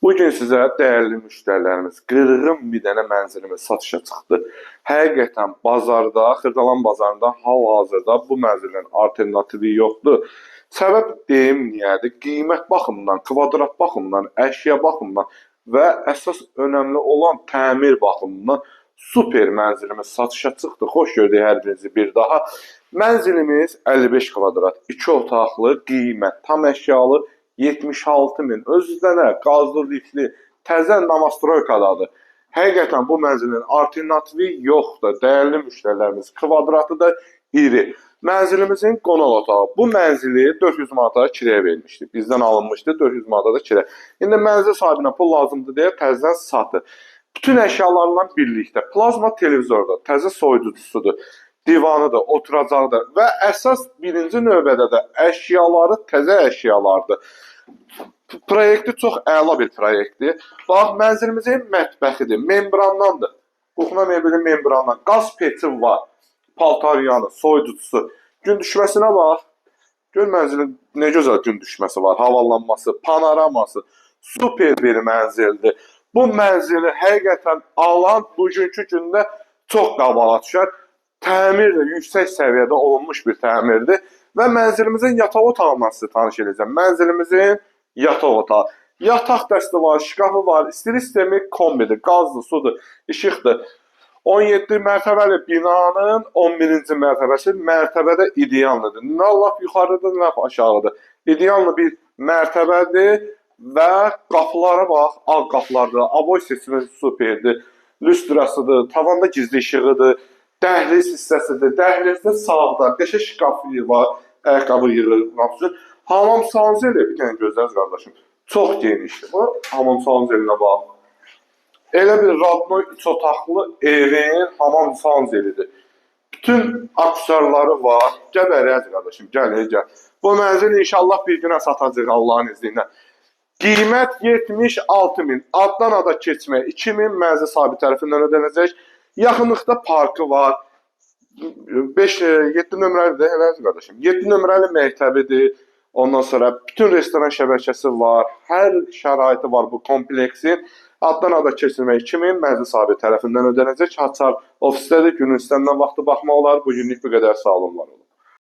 Bugün sizə dəyərli müştərilərimiz qırğın bir dənə mənzilimiz satışa çıxdı. Həqiqətən bazarda, Xırdalan bazarında hal-hazırda bu mənzilin alternativi yoxdur. Səbəb deyim niyədir? Qiymət baxımından, kvadrat baxımından, əşya baxımından və əsas önəmli olan təmir baxımından super mənzilimiz satışa çıxdı. Xoş gördük hər birinizi bir daha. Mənzilimiz 55 kvadrat, 2 otaqlı, qiymət tam əşyalı 76 min. Özü də qazlı, liftli, təzə novostroykadadır. Həqiqətən bu mənzilin alternativi yoxdur. Dəyərli müştərilərimiz, kvadratı da iri. Mənzilimizin qonaq otağı. Bu mənzili 400 manata kirəyə vermişdi. Bizdən alınmışdı 400 manata da kirə. İndi mənzil sahibinə pul lazımdır deyə təzədən satır. Bütün əşyalarla birlikdə plazma televizorda, təzə soyuducusudur, divanıdır, oturacaqdır və əsas birinci növbədə də əşyaları təzə əşyalardır. Proyekti çox əla bir proyektdir. Bax, mənzilimizin mətbəxidir, membrandandır. Kuxna mebeli membrandan. Qaz peçi var, paltaryanı, soyuducusu. Gün düşməsinə bax. Gör mənzilin nə gözəl gün düşməsi var, havalanması, panoraması. Super bir mənzildir. Bu mənzili həqiqətən alan bugünkü gündə çox qabağa düşər. Təmir də yüksək səviyyədə olunmuş bir təmirdir və mənzilimizin yataq otağından sizə tanış edəcəm. Mənzilimizin yataq otağı. Yataq dəsti var, şkafı var, istilik sistemi kombidir, qazdır, sudur, işıqdır. 17 mərtəbəli binanın 11-ci mərtəbəsi mərtəbədə ideallıdır. Nə lap yuxarıdır, nə lap aşağıdır. İdeallı bir mərtəbədir və qapılara bax, ağ qapılardır. Aboy seçimi superdir. Lüstrasıdır, tavanda gizli işığıdır, dəhliz hissəsidir. Dəhlizdə sağda qəşəng şkaf var, ayaqqabı yığılmaq üçün. Hamam sanzeli bir dənə gözləriz qardaşım. Çox genişdir. Bu hamam sanzelinə bax. Elə bir radnoy üç otaqlı evin hamam sanzelidir. Bütün aksesuarları var. Gəl bəri əziz qardaşım, gəl, gəl. Bu mənzil inşallah bir günə satacaq Allahın izni ilə. Qiymət 76 min. Addan ada keçmə 2 min mənzil sahibi tərəfindən ödəniləcək. Yaxınlıqda parkı var. 5 7 nömrəlidir, elə əziz qardaşım. 7 nömrəli məktəbidir. Ondan sonra bütün restoran şəbəkəsi var. Hər şəraiti var bu kompleksin. Addan ada keçirmək 2000 mənzil sahibi tərəfindən ödəniləcək. Açar ofisdədir. Günün istənilən vaxtı baxmaq olar. Bu günlük bu qədər. Sağ olun, var olun.